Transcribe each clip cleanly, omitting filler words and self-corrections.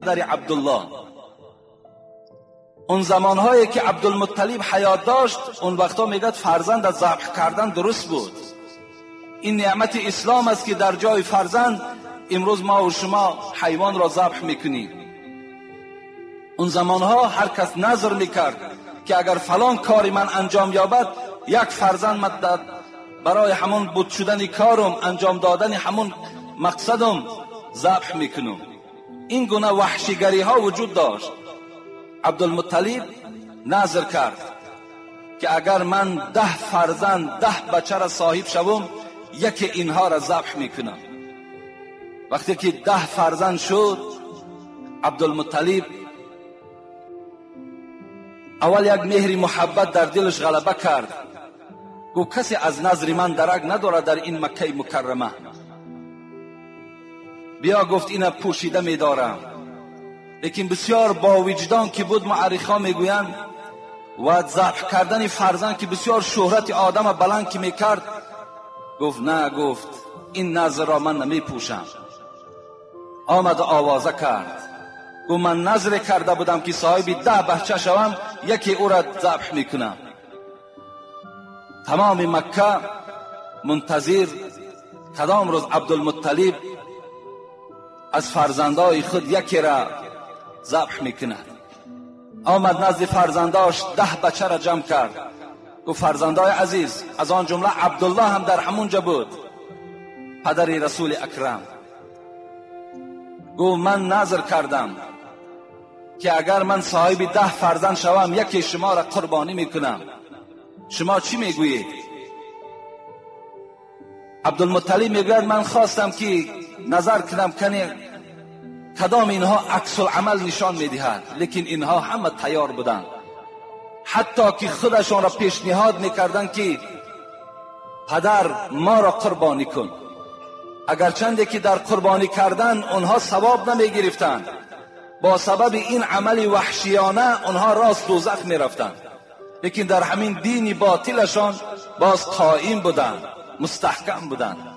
در عبدالله اون زمانهایی که عبدالمطلب حیات داشت، اون وقتا میگد فرزند از ذبح کردن درست بود. این نعمت اسلام است که در جای فرزند امروز ما و شما حیوان را ذبح میکنیم. اون زمانها هر کس نظر میکرد که اگر فلان کاری من انجام یابد، یک فرزند من برای همون بود شدن کارم، انجام دادن همون مقصدم ذبح میکنم. این گونه وحشیگری ها وجود داشت. عبدالمطلب نظر کرد که اگر من 10 فرزند، 10 بچه را صاحب شوم، یکی اینها را ذبح میکنم. وقتی که 10 فرزند شد، عبدالمطلب اول یک مهر محبت در دلش غلبه کرد. گفت کسی از نظر من درک ندارد در این مکه مکرمه. بیا، گفت اینا پوشیده میدارم. لیکن بسیار با وجدان که بود، معرخا میگویند، و ذبح کردن فرزند که بسیار شهرت آدم بلند که میکرد، گفت نه، گفت این نظر را من نمیپوشم. آمد و آوازه کرد، گفت من نظر کرده بودم که صاحب 10 بچه شوم، یکی او را ذبح میکنم. تمام مکه منتظر کدام روز عبدالمطلب از فرزندای خود یکی را ذبح میکند. آمد نزد فرزنداش، 10 بچه را جمع کرد. گفت فرزندای عزیز، از آن جمله عبدالله هم در همونجا بود، پدر رسول اکرم. گفت من نظر کردم که اگر من صاحب 10 فرزند شوم، یکی شما را قربانی میکنم. شما چی میگویید؟ عبدالمطلب میگوید من خواستم که نظر کنم کنی کدام اینها عکس العمل نشان میدهد، لیکن اینها همه تیار بودند، حتی که خودشان را پیشنهاد میکردند که پدر ما را قربانی کن. اگرچنده که در قربانی کردن آنها ثواب نمیگرفتند، با سبب این عمل وحشیانه آنها راست دوزخ میرفتند، لیکن در همین دین باطلشان باز قائم بودند، مستحکم بودند.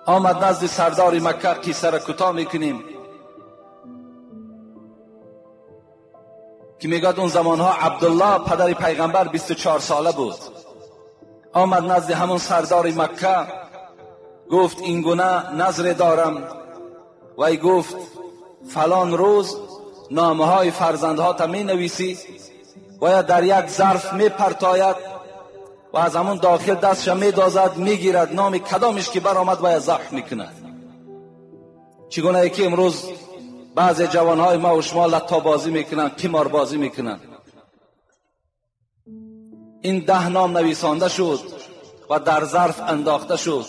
آمد نزد سردار مکه، قصه را کوتاه میکنیم، که میگد اون زمانها عبدالله پدر پیغمبر 24 ساله بود. آمد نزد همون سردار مکه، گفت این گونه نظر دارم. وی گفت فلان روز نامه های فرزندها تا می نویسی و یا در یک ظرف می پرتاید و از همون داخل دستش می دازد، می گیرد، نام کدامش که برآمد و یا ذبح می کند. چگونه یکی امروز بعض جوانهای ما و شما لطا بازی میکنند، قمار بازی میکنند. این 10 نام نویسانده شد و در ظرف انداخته شد.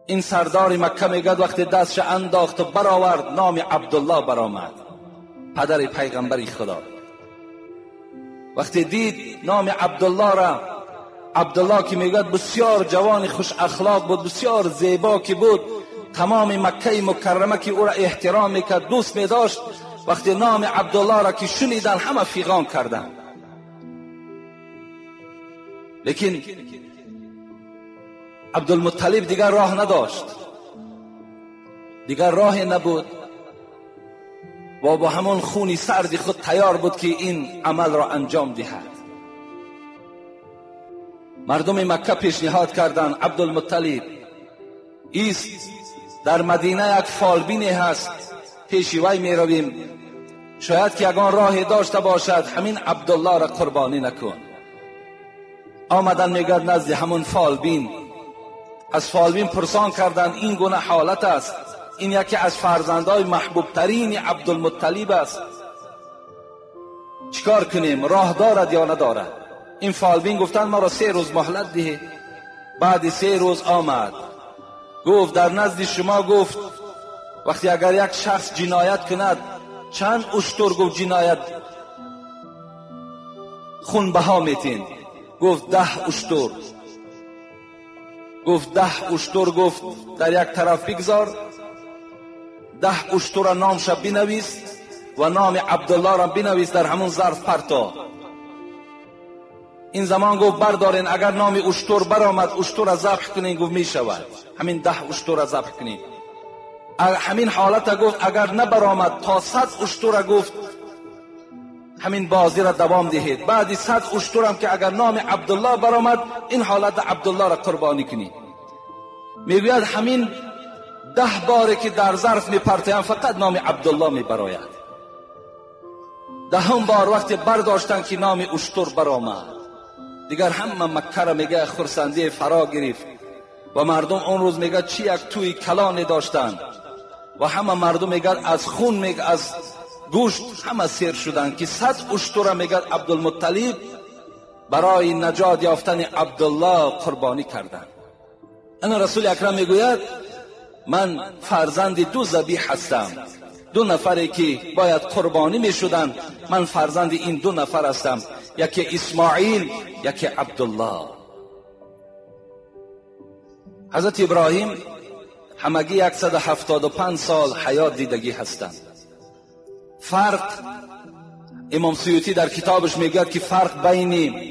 این سردار مکه میگد وقتی دستش انداخت و برآورد، نام عبدالله برآمد، پدر پیغمبر خدا. وقتی دید نام عبدالله را، عبدالله که میگد بسیار جوان خوش اخلاق بود، بسیار زیبا که بود، تمام مکه مکرمه که او را احترام میکرد، دوست میداشت، وقتی نام عبدالله را که شنیدن همه فیغان کردند. لیکن عبدالمطلب دیگر راه نداشت، دیگر راه نبود و با همون خونی سرد خود تیار بود که این عمل را انجام دهد. مردم مکه پیشنهاد کردند عبدالمطلب ایست، در مدینه یک فالبینی هست، پیش وی می رویم، شاید که یگان راه داشته باشد، همین عبدالله را قربانی نکن. آمدن میگرد نزد همون فالبین، از فالبین پرسان کردند این گونه حالت است، این یکی از فرزندای محبوب ترین عبدالمطلب است، چیکار کنیم، راه دارد یا ندارد؟ این فالبین گفتند ما را 3 روز مهلت دهید. بعد 3 روز آمد، گفت در نزد شما، گفت وقتی اگر یک شخص جنایت کند چند اشتر گفت جنایت خونبها میتین؟ گفت 10 اشتر. گفت 10 اشتر، گفت در یک طرف بگذار، 10 اشتر نامش بنویس و نام عبدالله را بنویس، در همون ظرف پرتا. این زمان گفت بردارین، اگر نام اشتر برآمد اشتر را ذبح کنین. گفت میشود، همین 10 اشتر را ذبح کنین. همین حالت گفت اگر نبرآمد تا 100 اشتر را گفت همین بازی را دوام دهید. بعد 100 اشتر هم که اگر نام عبدالله برآمد این حالت عبدالله را قربانی کنید. میگوید همین 10 باره که در ظرف میپرتیم فقط نام عبدالله میبراید. 10 بار وقتی برداشتن که نام اشتر برآمد، دیگر همه مکه را میگه خرسندی فرا گرفت و مردم اون روز میگه چی یک توی کلانی داشتن و همه مردم میگه از خون میگه از گوشت همه سیر شدن که 100 اشتر میگه عبدالمطلب برای نجات یافتن عبدالله قربانی کردن. انا رسول اکرم میگوید من فرزند 2 ذبیح هستم، 2 نفری که باید قربانی میشدن، من فرزند این 2 نفر هستم، یکی اسماعیل یکی عبدالله. حضرت ابراهیم همگی 175 سال حیات دیدگی هستند. فرق امام سیوطی در کتابش میگوید که فرق بین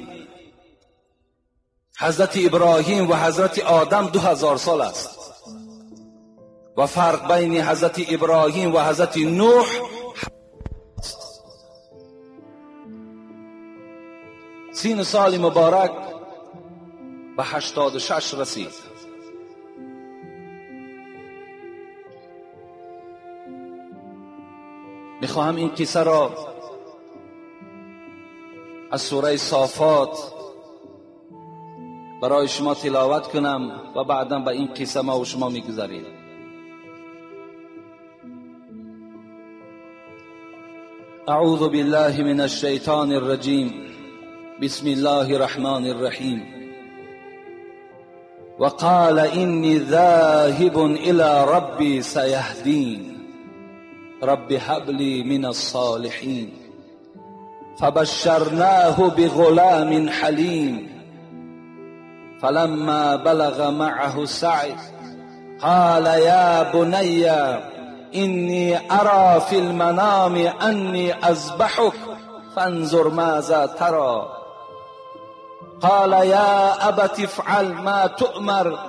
حضرت ابراهیم و حضرت آدم 2000 سال است و فرق بین حضرت ابراهیم و حضرت نوح 30 سال مبارک به 86 رسید. میخواهم این قصه را از سوره صافات برای شما تلاوت کنم و بعدا به این قصه ما و شما میگذریم. اعوذ بالله من الشیطان الرجیم، بسم الله الرحمن الرحیم. وقال إني ذاهب إلى ربي سيهدين رب هب لي من الصالحين فبشرناه بغلام حليم فلما بلغ معه السعي قال يا بني إني أرى في المنام أني أذبحك فانظر ماذا ترى قال يا أبت افعل ما تؤمر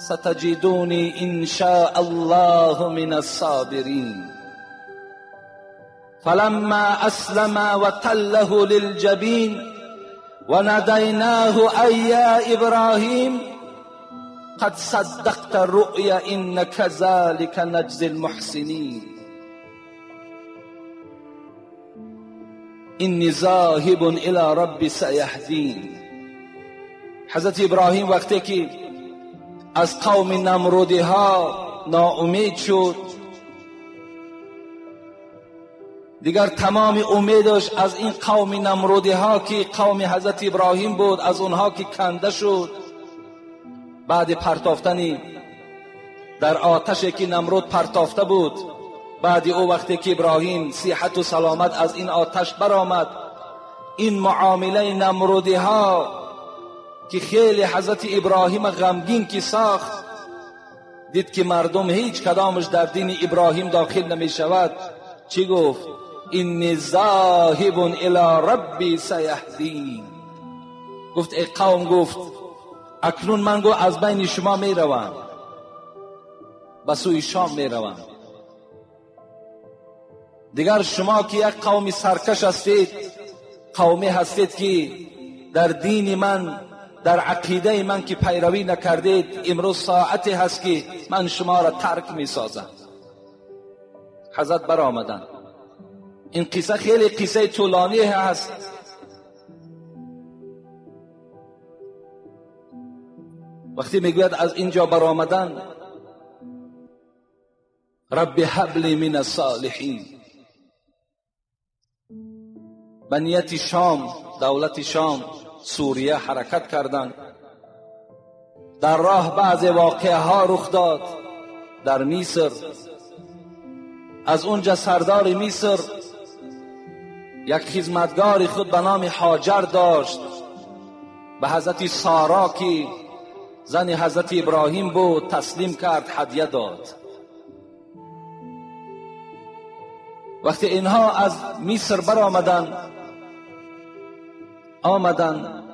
ستجدوني إن شاء الله من الصابرين فلما أسلم وتله للجبين وناديناه أي يا إبراهيم قد صدقت الرؤيا إن كذلك نجزي المحسنين إني ذاهب إلى ربي سيهدين. حضرت ابراهیم وقتی که از قوم نمرودی ها ناامید شد، دیگر تمام امیدش از این قوم نمرودی ها که قوم حضرت ابراهیم بود، از اونها که کنده شد بعد پرتافتنی در آتشی که نمرود پرتافته بود، بعد او وقتی که ابراهیم صحت و سلامت از این آتش برآمد، این معامله نمرودی ها که خیلی حضرت ابراهیم غمگین که ساخت، دید که مردم هیچ کدامش در دین ابراهیم داخل نمی شود. چی گفت؟ اینی ذاهب الی ربی سیهدین. گفت ای قوم، گفت اکنون من گفت از بین شما می روم، به سوی شام می روم. دیگر شما که یک قوم سرکش هستید، قومی هستید که در دین من، در عقیده من که پیروی نکردید، امروز ساعتی هست که من شما را ترک می سازم. حضرت برآمدند. این قصه خیلی قصه طولانی هست. وقتی میگوید از اینجا برآمدن، رب هب لی من الصالحین، به نیت شام، دولت شام، سوریه حرکت کردند. در راه بعض واقعه ها رخ داد در مصر. از اونجا سردار مصر یک خدمتگار خود به نام هاجر داشت، به حضرت سارا که زن حضرت ابراهیم بود تسلیم کرد، هدیه داد. وقتی اینها از مصر برآمدند، آمدند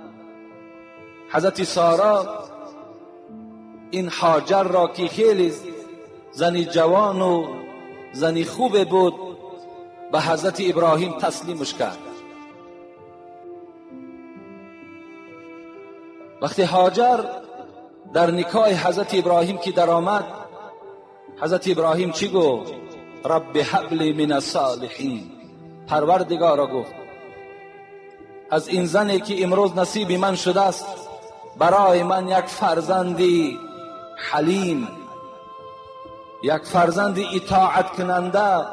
حضرت سارا این هاجر را که خیلی زنی جوان و زنی خوب بود به حضرت ابراهیم تسلیمش کرد. وقتی هاجر در نکاح حضرت ابراهیم که در آمد، حضرت ابراهیم چی گفت؟ رب هب لی من الصالحین. پروردگارا گفت از این زنی که امروز نصیب من شده است برای من یک فرزندی حلیم، یک فرزند اطاعت کننده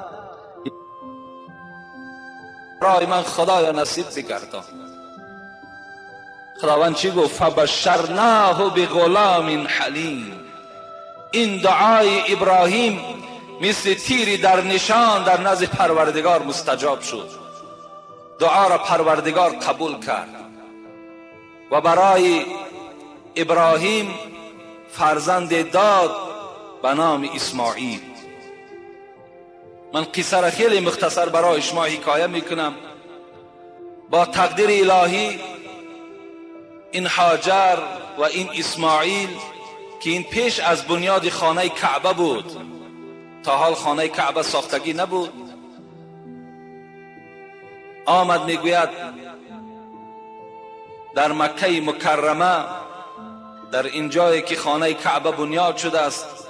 برای من خدایا نصیب بگردان. خداوند چی گفت؟ فبشرناه بغلام حلیم. این دعای ابراهیم مثل تیری در نشان در نزد پروردگار مستجاب شد. دعا را پروردگار قبول کرد و برای ابراهیم فرزند داد به نام اسماعیل. من قصه را خیلی مختصر برای شما حکایه میکنم. با تقدیر الهی این هاجر و این اسماعیل که این پیش از بنیاد خانه کعبه بود، تا حال خانه کعبه ساختگی نبود، آمد میگوید در مکه مکرمه، در این جایی که خانه کعبه بنیاد شده است،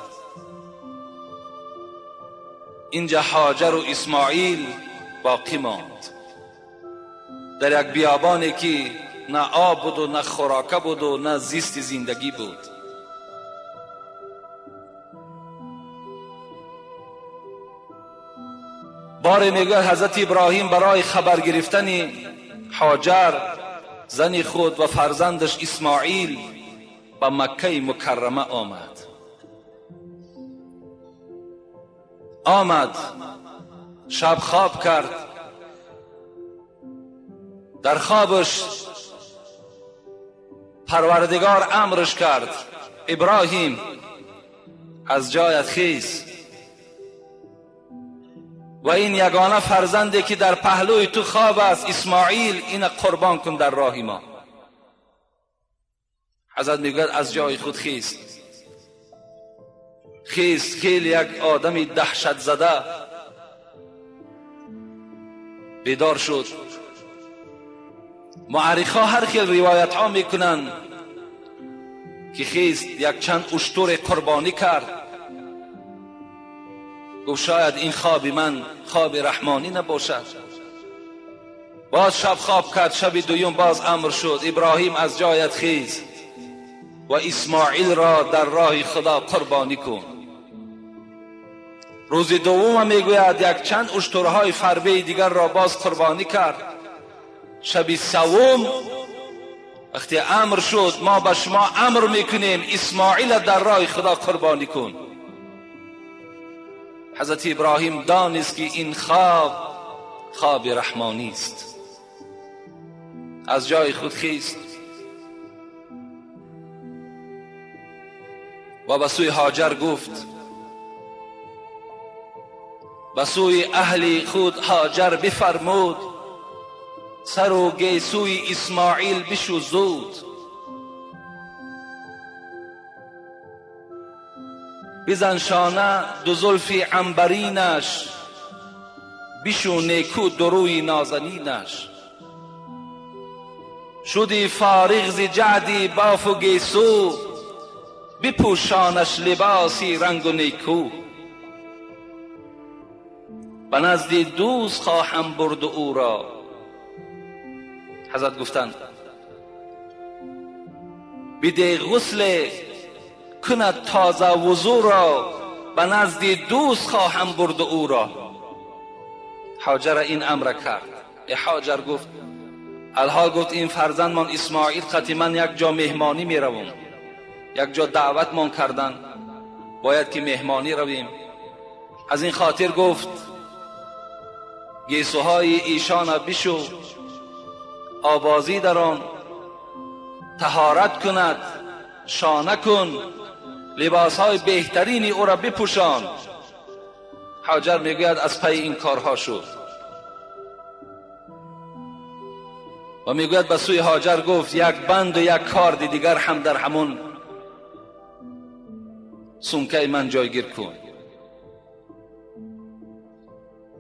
اینجا هاجر و اسماعیل باقی ماند در یک بیابانی که نه آب بود و نه خوراکه بود و نه زیست زندگی بود. باره میگه حضرت ابراهیم برای خبر گرفتن هاجر زن خود و فرزندش اسماعیل به مکه مکرمه آمد. آمد شب خواب کرد، در خوابش پروردگار امرش کرد ابراهیم از جایت خیز و این یگانه فرزندی که در پهلوی تو خواب است اسماعیل، این قربان کن در راه ما. حضرت میگوید از جای خود خیست. خیست، خیلی یک آدمی دهشت زده بیدار شد. معرخا هر خیل روایت ها میکنن که خیست یک چند اشتر قربانی کرد، گفت شاید این خواب من خواب رحمانی نباشد. باز شب خواب کرد، شب دوم باز امر شد ابراهیم از جایت خیز و اسماعیل را در راه خدا قربانی کن. روز دوم میگوید یک چند اشترهای فربه دیگر را باز قربانی کرد. شب سوم وقتی امر شد ما به شما امر میکنیم اسماعیل در راه خدا قربانی کن. حضرت ابراهیم دانست که این خواب خواب رحمانی است. از جای خود خیست و به سوی هاجر گفت، به سوی اهل خود هاجر بفرمود سر و گیسوی اسماعیل بشو زود. بزن شانه دو زلف عنبرینش، بشو نیکو دروی نازنینش. شدی فارغ ز جعدی باف و گیسو، بپوشانش لباسی رنگ و نیکو. به نزد دوست خواهم برد او را. حضرت گفتند بده غسل کند تازه وضو را، به نزد دوست خواهم برد او را. هاجر این امر کرد. هاجر گفت الحال گفت این فرزندمان اسماعیل قطعی من یک جا مهمانی می روم، یک جا دعوتمان کردن، باید که مهمانی رویم. از این خاطر گفت گیسوهای ایشان بشو، آوازی در آن، طهارت کند، شانه کن، لباسهای بهترینی او را بپوشان. هاجر میگوید از پی این کارها شد. و میگوید به سوی هاجر گفت یک بند و یک کارد دیگر هم در همون سمکه من جایگیر کن.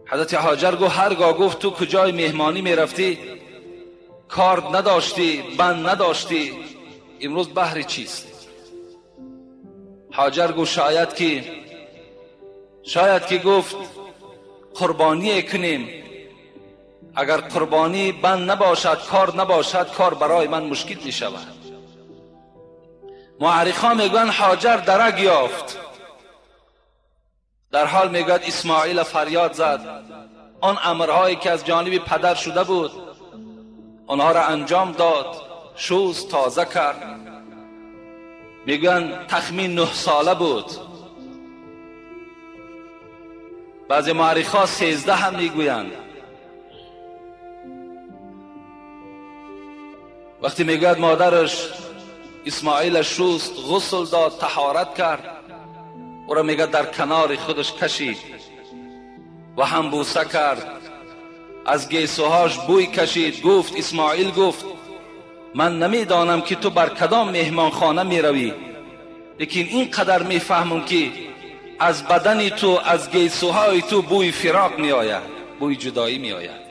حضرت هاجر گفت هرگاه گفت تو کجای مهمانی میرفتی کارد نداشتی، بند نداشتی، امروز بهر چیست؟ هاجر گفت شاید که گفت قربانی کنیم، اگر قربانی بند نباشد، کار نباشد، کار برای من مشکل می شود. معرخان میگویند هاجر درک یافت. در حال میگوید اسماعیل فریاد زد، آن امرهایی که از جانب پدر شده بود آنها را انجام داد، شوز تازه کرد. میگویند تخمین 9 ساله بود، بعضی معرخا 13 هم میگویند. وقتی میگوید مادرش اسماعیل شوست، غسل داد، طهارت کرد، او را میگه در کنار خودش کشید و هم بوسه کرد، از گیسوهاش بوی کشید. گفت اسماعیل گفت من نمیدانم که تو بر کدام مهمانخانه میروی، لیکن اینقدر میفهمم که از بدن تو، از گیسوهای تو بوی فراق میآید، بوی جدایی میآید.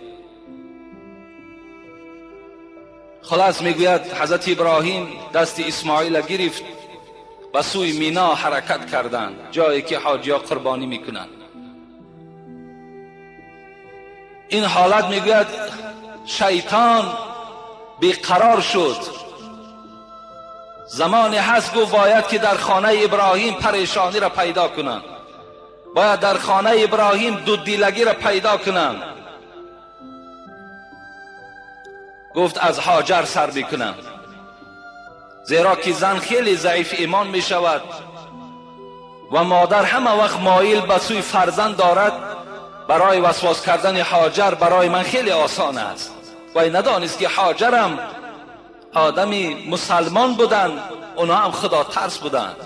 خلاص میگوید حضرت ابراهیم دست اسماعیل گرفت و سوی مینا حرکت کردند، جایی که حاجیا قربانی میکنند. این حالت میگوید شیطان بیقرار شد. زمانی هست گفت باید که در خانه ابراهیم پریشانی را پیدا کنند، باید در خانه ابراهیم دودیلگی را پیدا کنند. گفت از هاجر سر میکنم، زیرا که زن خیلی ضعیف ایمان می شود و مادر همه وقت مایل به سوی فرزند دارد. برای وسواس کردن هاجر برای من خیلی آسان است. و ندانست که هاجرم آدمی مسلمان بودند، اونا هم خدا ترس بودند.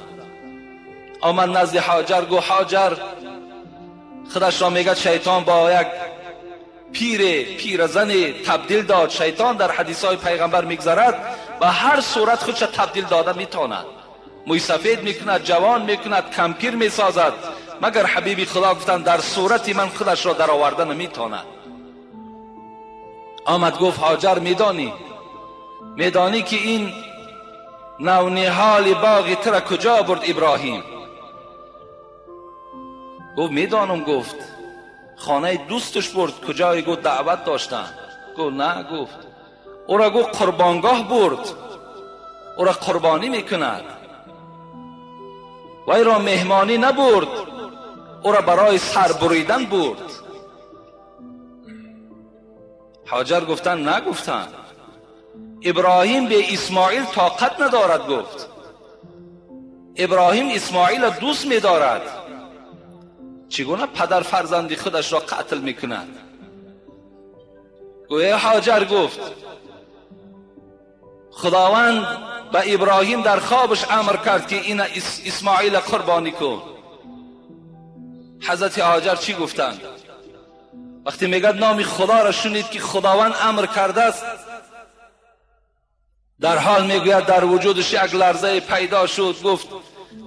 آمد نزد هاجر، گفت هاجر، خودش را میگه شیطان با یک پیرزن تبدیل داد. شیطان در حدیث های پیغمبر میگذرد و هر صورت خودش تبدیل داده میتواند، موی سفید میکند، جوان میکند، کمپیر میسازد، مگر حبیبی خدا گفتند در صورت من خودش را در آورده نمیتواند. آمد گفت هاجر میدانی که این نونهال باغ تر کجا برد ابراهیم؟ گفت میدانم. گفت خانه دوستش برد، کجای؟ گفت دعوت داشتن. گفت نه. گفت او را گفت قربانگاه برد، او را قربانی میکند. وی را مهمانی نبرد، او را برای سر بریدن برد. هاجر گفتن نگفتن ابراهیم به اسماعیل طاقت ندارد. گفت ابراهیم اسماعیل را دوست می‌دارد، چگونه پدر فرزندی خودش را قتل میکند؟ گویا هاجر گفت خداوند به ابراهیم در خوابش امر کرد که این اسماعیل قربانی کن. حضرت هاجر چی گفتند؟ وقتی میگه نام خدا را شنید که خداوند امر کرده است، در حال میگوید در وجودش یک لرزه پیدا شد. گفت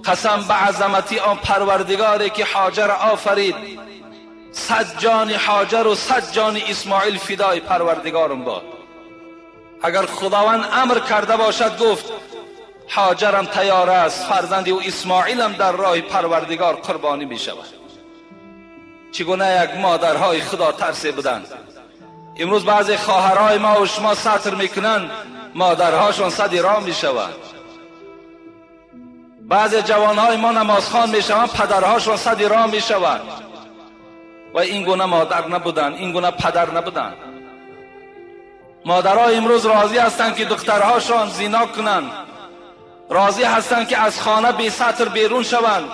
قسم به عظمتی آن پروردگاری که هاجر آفرید، 100 جان هاجر و 100 جان اسماعیل فدای پروردگارم باد. اگر خداوند امر کرده باشد، گفت هاجرم تیار است، فرزند او اسماعیلم در راه پروردگار قربانی می شود. چگونه یک مادرهای خدا ترسی بودند. امروز بعضی خواهرهای ما و شما ستر میکنند، مادرهاشون صد را می شود. بعضی جوانهای ما نمازخوان می شوند، پدرهاشون صد را می شود. و این گونه مادر نبودند، این گونه پدر نبودند. مادرها امروز راضی هستند که دخترهاشان زینا کنند، راضی هستند که از خانه بی ستر بیرون شوند،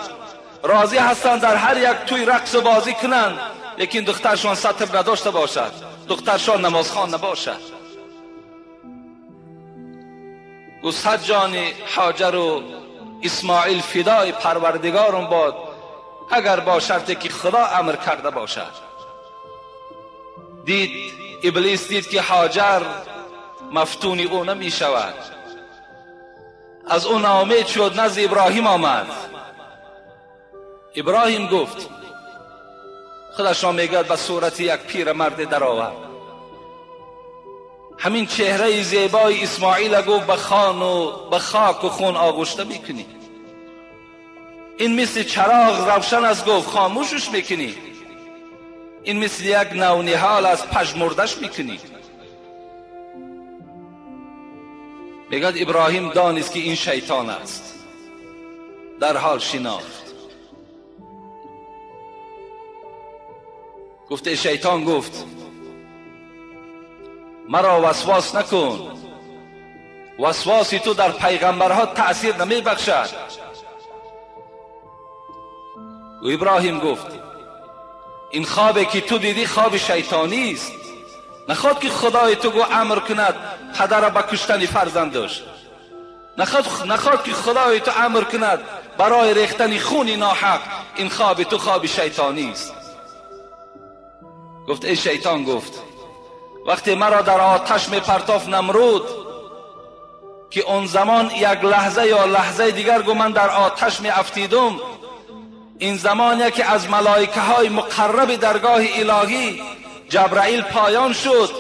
راضی هستند در هر یک توی رقص و بازی کنند، لیکن دخترشان ستر نداشته باشد، دخترشان نمازخوان نباشد. گو 100 جان هاجر و اسماعیل فدای پروردگارم باد، اگر با شرطی که خدا امر کرده باشد. دید ابلیس، دید که هاجر مفتون او نمی شود. از او ناامید شد، نزد ابراهیم آمد. ابراهیم گفت، خودش را میگوید به صورت یک پیرمرد درآورد. همین چهره زیبای اسماعیل گفت به خان و به خاک و خون آغشته میکنی. این مثل چراغ روشن است، گفت خاموشش میکنی. این مثل یک نونهال از پژمردش میکنی. میگد ابراهیم دانست که این شیطان است، در حال شناخت. گفته شیطان گفت مرا وسواس نکن، وسواسی تو در پیغمبرها تأثیر نمی بخشد. و ابراهیم گفت این خوابی که تو دیدی خواب شیطانی است، نخواد که خدای تو گو امر کند پدر به کشتن فرزندش، نخواد که خدای تو امر کند برای ریختن خون ناحق. این خواب تو خواب شیطانی است. گفت ای شیطان، گفت وقتی مرا در آتش می پرتاف نمرود که اون زمان یک لحظه یا لحظه دیگر گو من در آتش می افتیدم، این زمان یکی از ملائکه های مقرب درگاه الهی جبرائیل پایان شد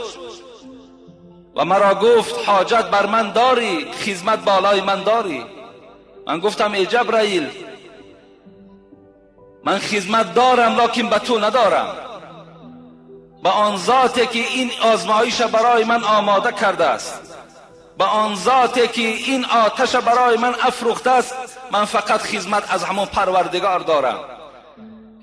و مرا گفت حاجت بر من داری، خدمت بالای من داری. من گفتم ای جبرائیل من خدمت دارم لکن به تو ندارم، به آن ذاتی که این آزمایش برای من آماده کرده است، به آن ذاتی که این آتش برای من افروخته است، من فقط خدمت از همون پروردگار دارم.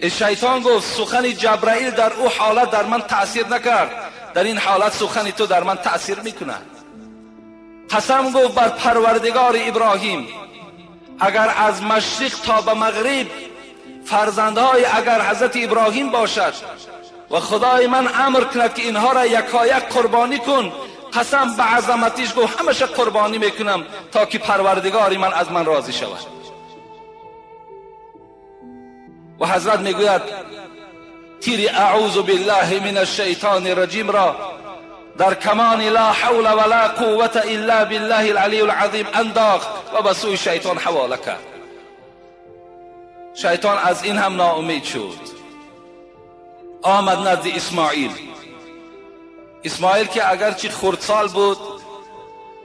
شیطان گفت سخن جبرائیل در او حالت در من تأثیر نکرد، در این حالت سخن تو در من تأثیر میکند. قسم گفت بر پروردگار ابراهیم اگر از مشرق تا به مغرب فرزندهای اگر حضرت ابراهیم باشد و خدای من امر کند که اینها را یکایک قربانی کن، قسم به عظمتش گفت همش قربانی میکنم تا که پروردگار من از من راضی شود. و حضرت میگوید تیر اعوذ بالله من الشیطان الرجیم را در کمان لا حول ولا قوة الا بالله العلی العظیم انداخت و به سوی شیطان حواله کرد. شیطان از این هم ناامید شد، آمد نزد اسماعیل. اسماعیل که اگرچه خردسال بود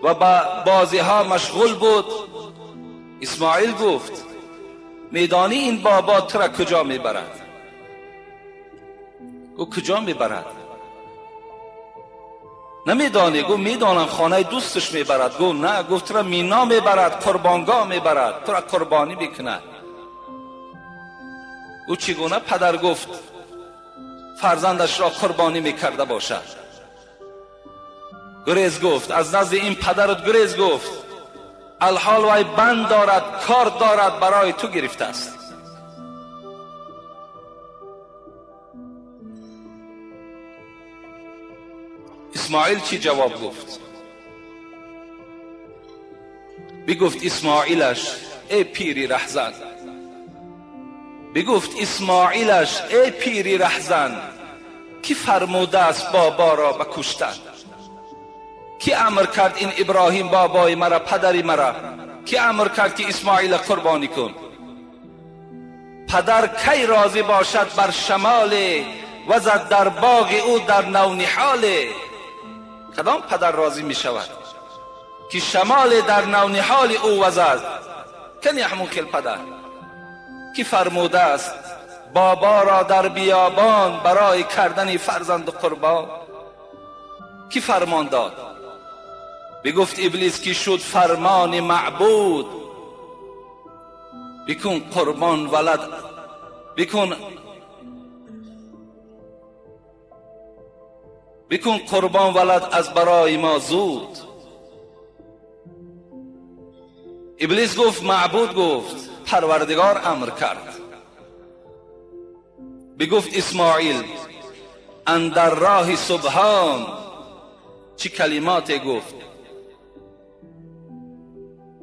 و با بازی ها مشغول بود، اسماعیل گفت میدانی این بابا تو را کجا میبرد؟ گفت کجا میبرد؟ نمیدانی؟ گفت میدانم، خانه دوستش میبرد. گفت نه، گفت تو را مینا میبرد، قربانگاه میبرد، تو را قربانی میکند. او چگونه پدر گفت فرزندش را قربانی میکرده باشد؟ گریز گفت از نزد این پدرت گریز گفت، الحال وی بند دارد، کار دارد، برای تو گرفته است. اسماعیل چی جواب گفت؟ بگفت اسماعیلش ای پیری رهزن، بگفت اسماعیلش ای پیری رهزن، کی فرموده است بابا را به کشتن؟ کی امر کرد این ابراهیم بابای مرا، پدری مرا؟ کی امر کرد که اسماعیل قربانی کن؟ پدر کی راضی باشد بر شمال وزد در باغ او در نونهال؟ کدام پدر راضی می شود که شمال در نونهال او وزد؟ کنی همون خیل پدر کی فرموده است بابا را در بیابان برای کردن فرزند قربان؟ کی فرمان داد؟ بگفت ابلیس که شد فرمان معبود، بکن قربان ولد، بکن قربان ولد از برای ما زود. ابلیس گفت معبود گفت پروردگار امر کرد. بگفت اسماعیل اندر راه سبحان، چه کلمات گفت؟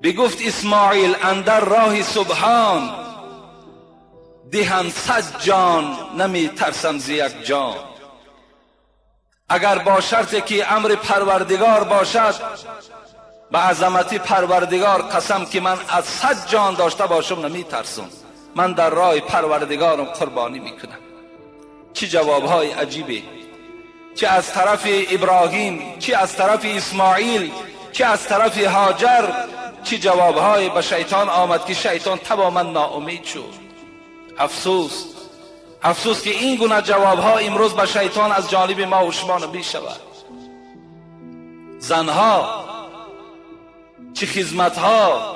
بگفت اسماعیل اندر راه سبحان، دهم 100 جان نمی ترسم ز یک جان. اگر با شرطی که امر پروردگار باشد، به عظمت پروردگار قسم که من از 100 جان داشته باشم نمیترسم، من در راه پروردگارم قربانی میکنم. چه جوابهای عجیبی، چه از طرف ابراهیم، چه از طرف اسماعیل، چه از طرف هاجر، چه جوابهای به شیطان آمد که شیطان تماما ناامید شد. افسوس، افسوس که این گونه جوابها امروز به شیطان از جانب ما و شما نمی شود. زنها چه خدمتها،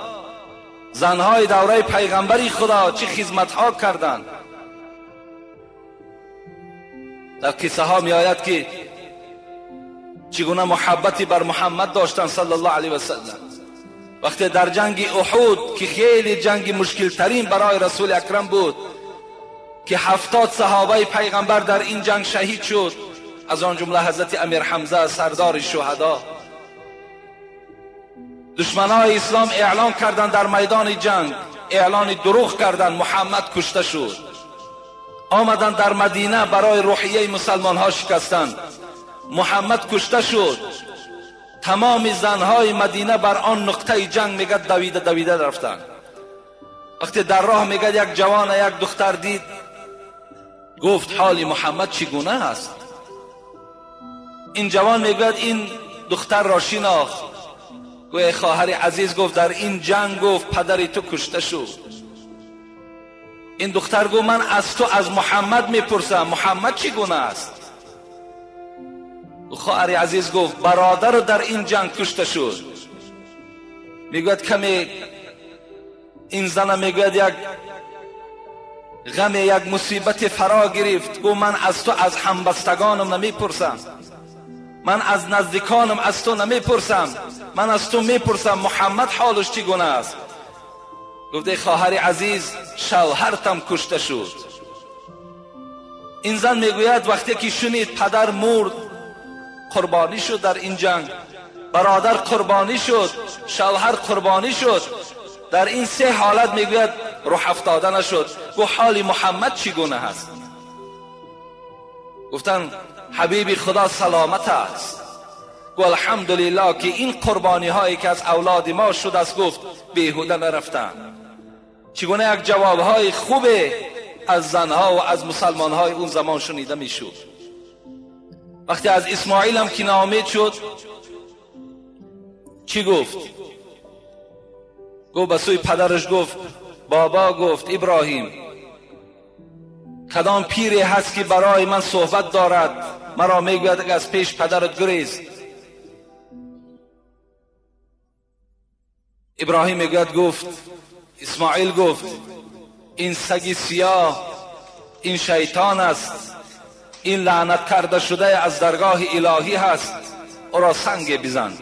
زنهای دوره پیغمبری خدا چه خدمتها کردند. در قصه ها می آید که چگونه محبتی بر محمد داشتند صلی الله علیه و سلم. وقتی در جنگ احد که خیلی جنگ مشکل ترین برای رسول اکرم بود که 70 صحابه پیغمبر در این جنگ شهید شد، از آن جمله حضرت امیر حمزه سردار شهدا. دشمنای اسلام اعلان کردند در میدان جنگ، اعلان دروغ کردند، محمد کشته شد. آمدند در مدینه برای روحیه مسلمان ها شکستند، محمد کشته شد. تمام زنهای مدینه بر آن نقطه جنگ میگه دویده دویده رفتند. وقتی در راه میگه یک جوان یک دختر دید، گفت حال محمد چگونه است؟ این جوان میگوید این دختر را شناخت. گوی خواهر عزیز، گفت در این جنگ گفت پدر تو کشته شد. این دختر گفت من از تو از محمد میپرسم، محمد چگونه است؟ خواهر عزیز گفت برادر در این جنگ کشته شد. میگوید کمی این زن میگوید یک غم یک مصیبت فرا گرفت. گفت من از تو از همبستگانم نمیپرسم، من از نزدیکانم از تو نمیپرسم، من از تو میپرسم محمد حالش چگونه است؟ گفت ای خواهر عزیز شوهرتم کشته شد. این زن میگوید وقتی که شنید پدر مرد، قربانی شد در این جنگ، برادر قربانی شد، شوهر قربانی شد، در این سه حالت میگوید روح افتاده نشد. گفت حال محمد چگونه هست؟ گفتن حبیبی خدا سلامت است. گفت الحمدلله که این قربانی هایی که از اولاد ما شد است، گفت بیهوده نرفتن. چگونه یک جواب های خوب از زنها و از مسلمان های اون زمان شنیده میشد. وقتی از اسماعیل هم که ناامید شد چی گفت؟ گفت به سوی پدرش گفت بابا، گفت ابراهیم کدام پیری هست که برای من صحبت دارد، مرا میگوید که از پیش پدرت گریز. ابراهیم میگوید گفت اسماعیل گفت این سگ سیاه، این شیطان است، این لعنت کرده شده از درگاه الهی هست، او را سنگ بزن.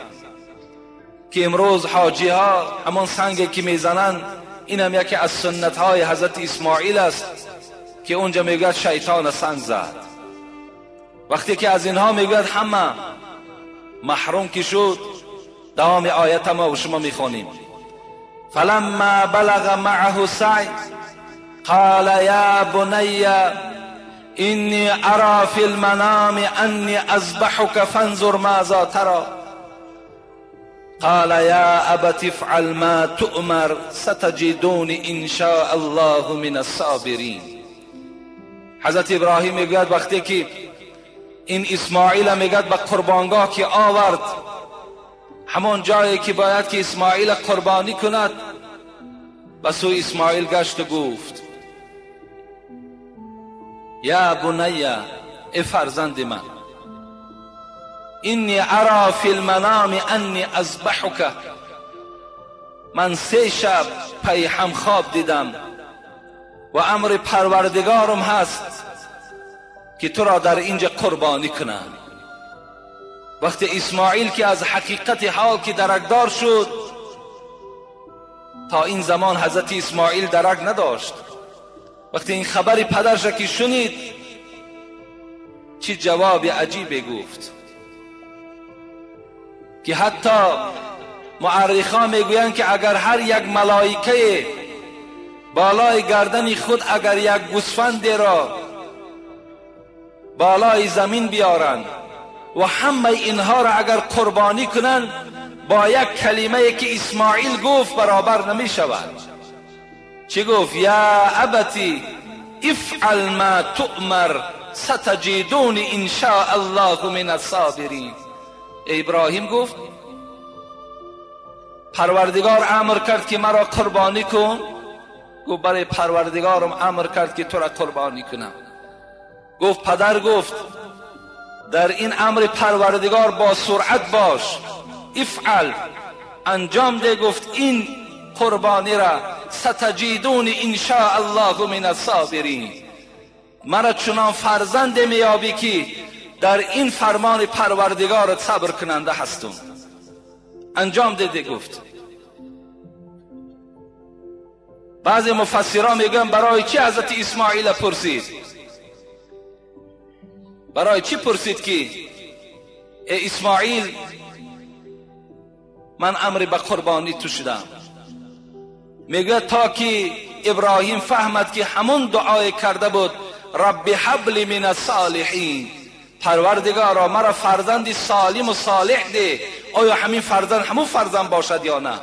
که امروز حاجی ها همان سنگ که میزنند، این هم یکی از سنت های حضرت اسماعیل است که اونجا میگوید شیطان سنگ زد. وقتی که از اینها میگوید همه محروم که شد، دوام آیت ما و شما میخوانیم. فلما بلغ معه السعی قال یا بنی انی ارى فی المنام انی اذبحک فانظر ماذا ترى قال یا ابت افعل ما تؤمر ستجدونی ان شاء الله من الصابرین. حضرت ابراهیم میگوید وقتی که این اسماعیل میگوید به قربانگاه که آورد، همان جایی که باید که اسماعیل قربانی کند، به سوی اسماعیل گشت و گفت یا بنی، ای فرزند من، انی ارى فی المنام انی اذبحک، من 3 شب پی هم خواب دیدم و امر پروردگارم هست که تو را در اینجا قربانی کنم. وقتی اسماعیل که از حقیقت حال که درکدار شد، تا این زمان حضرت اسماعیل درک نداشت، وقتی این خبر پدرش که شنید چه جواب عجیبی گفت که حتی مؤرخان میگویند که اگر هر یک ملائکه بالای گردن خود اگر یک گوسفند را بالای زمین بیارند و همه اینها را اگر قربانی کنند با یک کلمه که اسماعیل گفت برابر نمی شود. چی گفت؟ یا ابتی افعل ما تؤمر ستجدون ان شاء الله من الصابرین. ابراهیم گفت پروردگار امر کرد که مرا قربانی کن. گفت برای پروردگارم امر کرد که تو را قربانی کنم. گفت پدر گفت در این امر پروردگار با سرعت باش، افعل انجام ده. گفت این قربانی را ستجدون ان شاء الله من الصابرین، مرا چنان فرزند میابی که در این فرمان پروردگار صبر کننده هستم. انجام ده. گفت بعضی مفسران میگن برای چی حضرت اسماعیل پرسید؟ برای چی پرسید که ای اسماعیل من امر به قربانی تو شدم؟ میگه تا که ابراهیم فهمد که همون دعای کرده بود رب هب لی من الصالحین، پروردگارا مرا فرزندی سالم و صالح ده. آیا همین فرزند همون فرزند باشد یا نه؟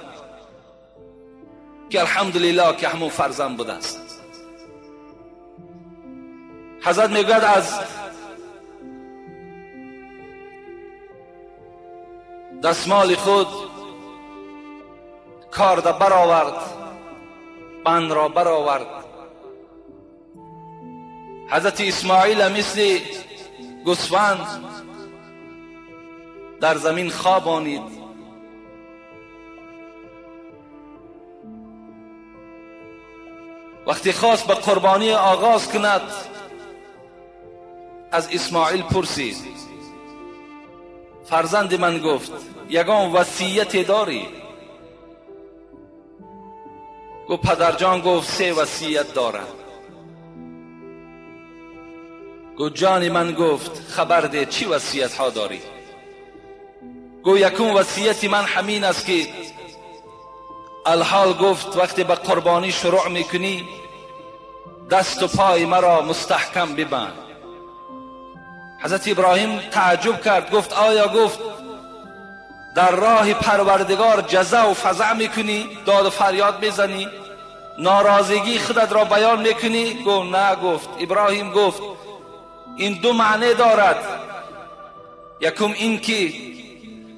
که الحمدلله که همون فرزند بوده است. حضرت میگوید از دستمال خود کارد برآورد، بند را برآورد. حضرت اسماعیل مثل گوسفند در زمین خوابانید. وقتی خواست به قربانی آغاز کند از اسماعیل پرسید فرزند من، گفت یگان وصیت داری؟ گفت پدرجان، گفت 3 وصیت دارم. گفت جان من، گفت خبر ده چی وصیت ها داری؟ گفت یکم وصیت من همین است که الحال، گفت وقتی به قربانی شروع میکنی دست و پای مرا مستحکم ببند. حضرت ابراهیم تعجب کرد، گفت آیا گفت در راه پروردگار جزع و فزع میکنی، داد و فریاد میزنی، ناراضگی خودت را بیان میکنی؟ گفت نه. گفت ابراهیم گفت این 2 معنی دارد. یکم این که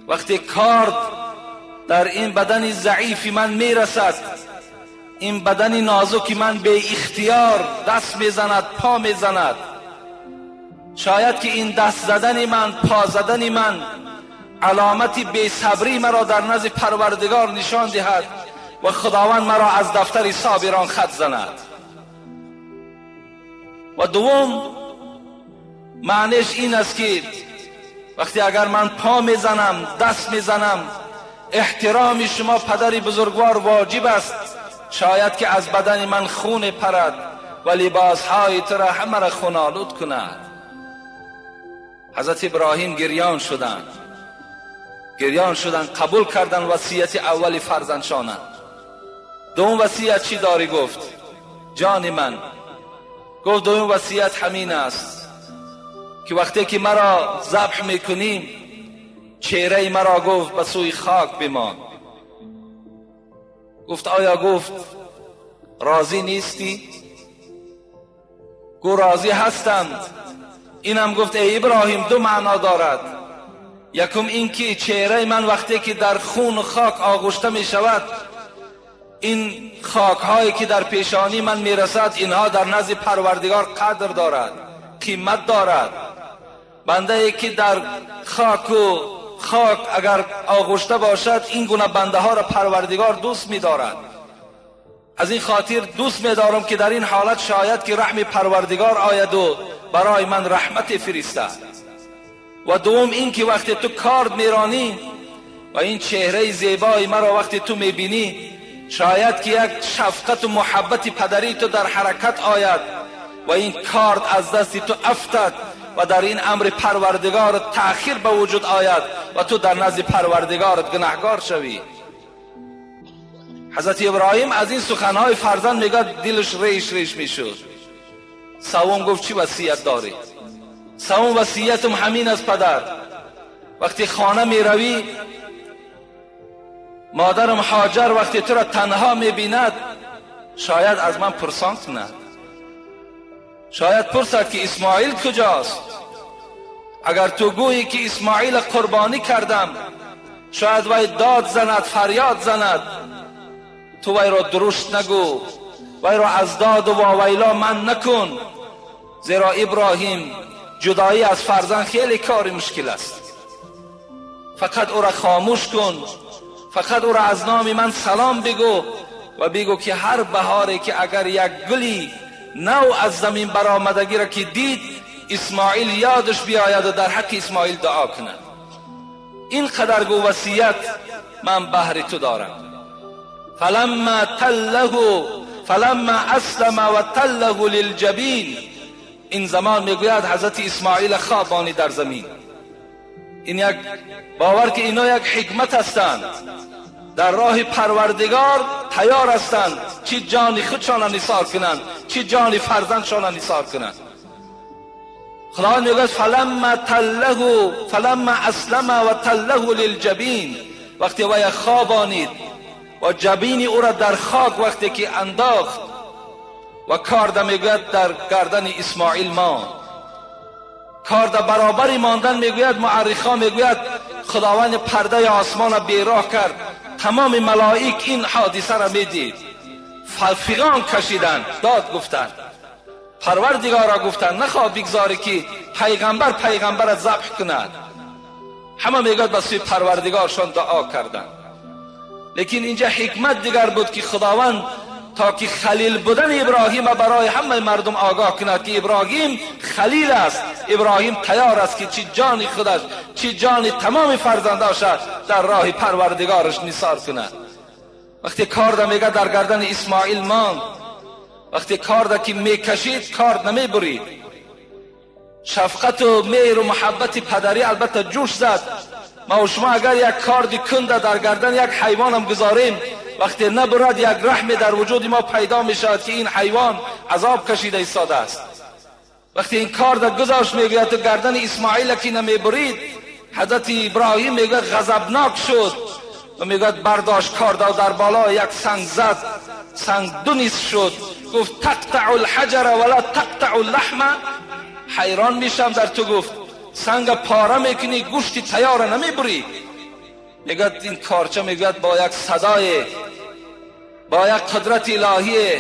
وقتی کارد در این بدن ضعیف من میرسد، این بدن نازک من به اختیار دست میزند، پا میزند، شاید که این دست زدن من، پا زدن من علامت بی‌صبری مرا در نزد پروردگار نشان دهد و خداوند مرا از دفتر صابران خط زند. و دوم معنیش این است که وقتی اگر من پا میزنم، دست میزنم، احترام شما پدر بزرگوار واجب است. شاید که از بدن من خون پرد و لباسهای تو را همه را خون آلود کند. حضرت ابراهیم گریان شدند، گریان شدند، قبول کردند وصیت اول فرزندشانند. دوم وصیت چی داری؟ گفت جان من، گفت دوم وصیت همین است که وقتی که مرا ذبح میکنیم چهره مرا گفت به سوی خاک بمان. گفت آیا گفت راضی نیستی؟ گفت راضی هستم. اینم گفت ای ابراهیم 2 معنا دارد. یکم این که چهره من وقتی که در خون و خاک آغشته می شود، این خاک هایی که در پیشانی من می رسد، اینها در نزد پروردگار قدر دارد، قیمت دارد. بنده ای که در خاک و خاک اگر آغشته باشد، این گونه بنده ها را پروردگار دوست می دارد. از این خاطر دوست می دارم که در این حالت شاید که رحم پروردگار آید و برای من رحمت فرستد. و دوم این که وقتی تو کارد میرانی و این چهره زیبای مرا وقتی تو میبینی، شاید که یک شفقت و محبت پدری تو در حرکت آید و این کارد از دست تو افتد و در این امر پروردگار تأخیر به وجود آید و تو در نزد پروردگارت گناهگار شوی. حضرت ابراهیم از این سخنهای فرزند میگه دلش ریش ریش میشد. سوم گفت چی وصیت داری؟ سوم وصیتم همین از پدر، وقتی خانه می روی، مادرم هاجر وقتی تو را تنها می بیند شاید از من پرسان کند، شاید پرسد که اسماعیل کجاست. اگر تو گویی که اسماعیل قربانی کردم، شاید وی داد زند، فریاد زند. تو وی را درشت نگو، وی را از داد و واویلا من نکن، زیرا ابراهیم جدایی از فرزند خیلی کار مشکل است. فقط او را خاموش کن، فقط او را از نام من سلام بگو و بگو که هر بهاری که اگر یک گلی نو از زمین برآمدگی را که دید، اسماعیل یادش بیاید و در حق اسماعیل دعا کند. این قدر گو وصیت من بهر تو دارم. فلما تله فلما اسلم و تله للجبین. این زمان میگوید حضرت اسماعیل خوابانی در زمین. این یک باور که اینا یک حکمت هستند، در راه پروردگار تیار هستند، چی جان خودشان نثار کنند، چی جان فرزندشان نثار کنند. خدا میگوید فلما تله فلما اسلم و تله للجبین. وقتی وی خوابانید و جبین او را در خاک وقتی که انداخت و کارده میگوید در گردن اسماعیل ماند. کارده برابری ماندن میگوید، معرخا میگوید خداوند پرده آسمان را بیراه کرد، تمام ملائک این حادثه را میدید، فغان کشیدند، داد گفتند، پروردگارا گفتند نخواه بگذاری که پیغمبر پیغمبر را ذبح کند. همه میگوید به سوی پروردگارشان دعا کردند. لیکن اینجا حکمت دیگر بود که خداوند تا که خلیل بودن ابراهیم برای همه مردم آگاه کند که ابراهیم خلیل است، ابراهیم تیار است که چی جان خودش چی جان تمام فرزنداش در راه پروردگارش نثار کند. وقتی کارده میگه در گردن اسماعیل ماند، وقتی کارده که میکشید کارد نمیبرید. شفقت و مهر و محبت پدری البته جوش زد. ما و شما اگر یک کارد کنده در گردن یک حیوان هم گذاریم، وقتی نبرد یک رحم در وجود ما پیدا می شود که این حیوان عذاب کشیده ایستاده است. وقتی این کارد گذاشت میگوید تو گردن اسماعیل که نمیبرید، حضرت ابراهیم میگوید غضبناک شد و میگوید برداشت کارد و در بالا یک سنگ زد، سنگ دو نصف شد. گفت تقطع الحجر ولا تقطع اللحم. حیران میشم در تو، گفت سنگ پاره میکنی گوشت تیار نمیبری. میگوید این کارچه میگوید با یک صدای، با یک قدرت الهی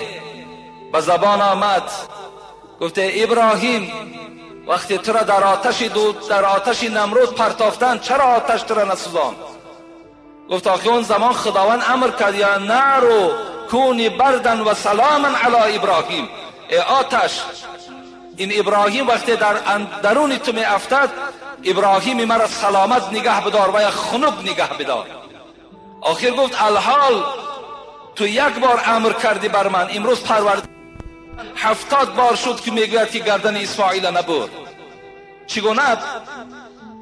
به زبان آمد، گفته ابراهیم وقتی تو را در آتش دود، در آتش نمرود پرتافتن، چرا آتش تو را نسوزاند؟ گفت آخه اون زمان خداوند امر کرد یا نار کونی بردن و سلاما علی ابراهیم. ای آتش، این ابراهیم وقتی در درون تو می افتد، ابراهیم مرا سلامت نگه بدار و یا خنک نگه بدار. آخر گفت الحال تو یک بار امر کردی بر من، امروز پرورد 70 بار شد که میگوید که گردن اسماعیل نبرد. چگونه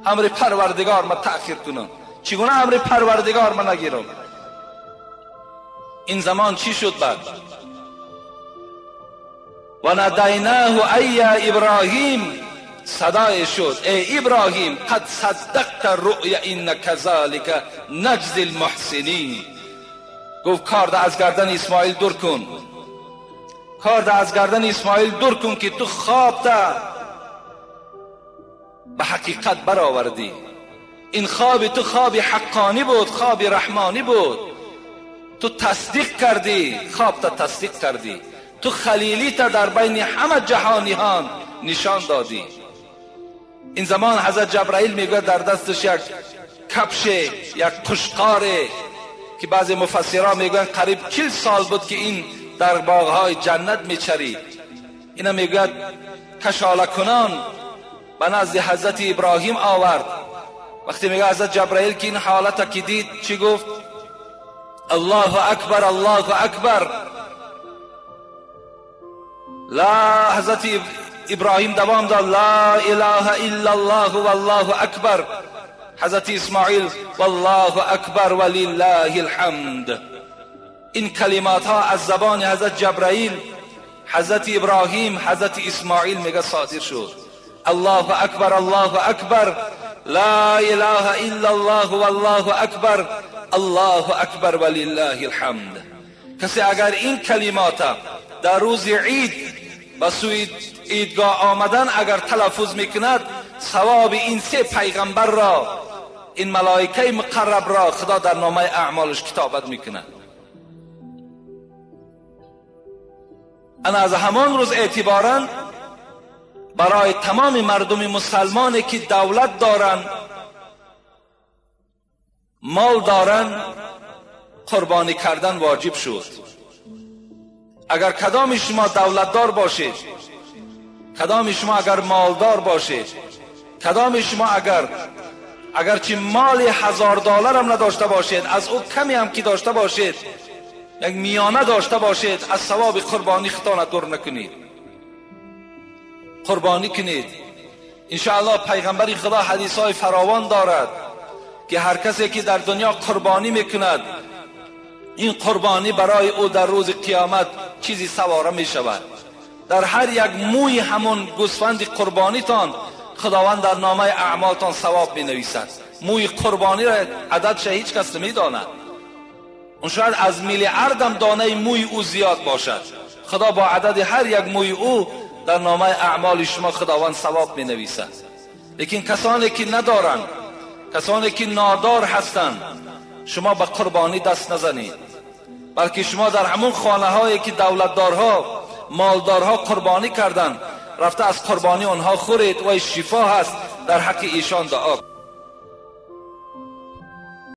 امر پروردگار من تأخیر کنم؟ چگونه امر پروردگار من نگیرم؟ این زمان چی شد بعد؟ و ندیناه ای ابراهیم، صدای شد ای ابراهیم قد صدقت الرؤیا ان كذلك نجزی المحسنین. گفت کارد از گردن اسماعیل دور کن، کارد از گردن اسماعیل دور کن که تو خواب تا به حقیقت برآوردی. این خواب تو خواب حقانی بود، خواب رحمانی بود، تو تصدیق کردی، خواب تا تصدیق کردی، تو خلیلی تا در بین همه جهانیان نشان دادی. این زمان حضرت جبرائیل میگوید در دستش یک کفش، یک قشقاره که بعضی مفسرها میگویند قریب 40 سال بود که این در باغهای جنت میچرید. اینا میگوید کشاله کنان به نزد حضرت ابراهیم آورد. وقتی میگه حضرت جبرائیل که این حالت که دید چی گفت؟ الله اکبر الله اکبر. لا، حضرت ابراهیم دوام داد لا اله الا الله والله اکبر. حضرت اسماعیل والله اکبر ولله الحمد. این کلمات ها از زبان حضرت جبرائیل، حضرت ابراهیم، حضرت اسماعیل میگه صادر شد. الله اکبر الله اکبر. لا اله الا الله والله اکبر الله اکبر ولله الحمد. کسی اگر این کلمات در روز عید به سوی عیدگاه آمدن اگر تلفظ میکند، ثواب این سه پیغمبر را، این ملائکه مقرب را خدا در نامه اعمالش کتابت میکند. انا از همان روز اعتبارا برای تمام مردم مسلمانی که دولت دارند، مال دارند، قربانی کردن واجب شد. اگر کدام شما دولتدار باشید، کدام شما اگر مالدار باشید، کدام شما اگرچه مال $1000 هم نداشته باشید، از او کمی هم که داشته باشید، یک میانه داشته باشید، از ثواب قربانی خطا دور نکنید، قربانی کنید. انشاءالله پیغمبر خدا حدیث های فراوان دارد که هر کسی که در دنیا قربانی میکند، این قربانی برای او در روز قیامت چیزی سواره می شود. در هر یک موی همون گوسفند قربانیتان خداوند در نامه اعمالتان ثواب می نویسد. موی قربانی را عددش هیچ کس نمی داند. اون شاید از میلیاردم دانه موی او زیاد باشد. خدا با عدد هر یک موی او در نامه اعمال شما خداوند ثواب می نویسد. لیکن کسانی که ندارند، کسانی که نادار هستند، شما به قربانی دست نزنید، بلکه شما در همون خانه هایی که دولتدارها، مالدارها قربانی کردند، رفته از قربانی آنها خورید و شفا هست، در حق ایشان دعا.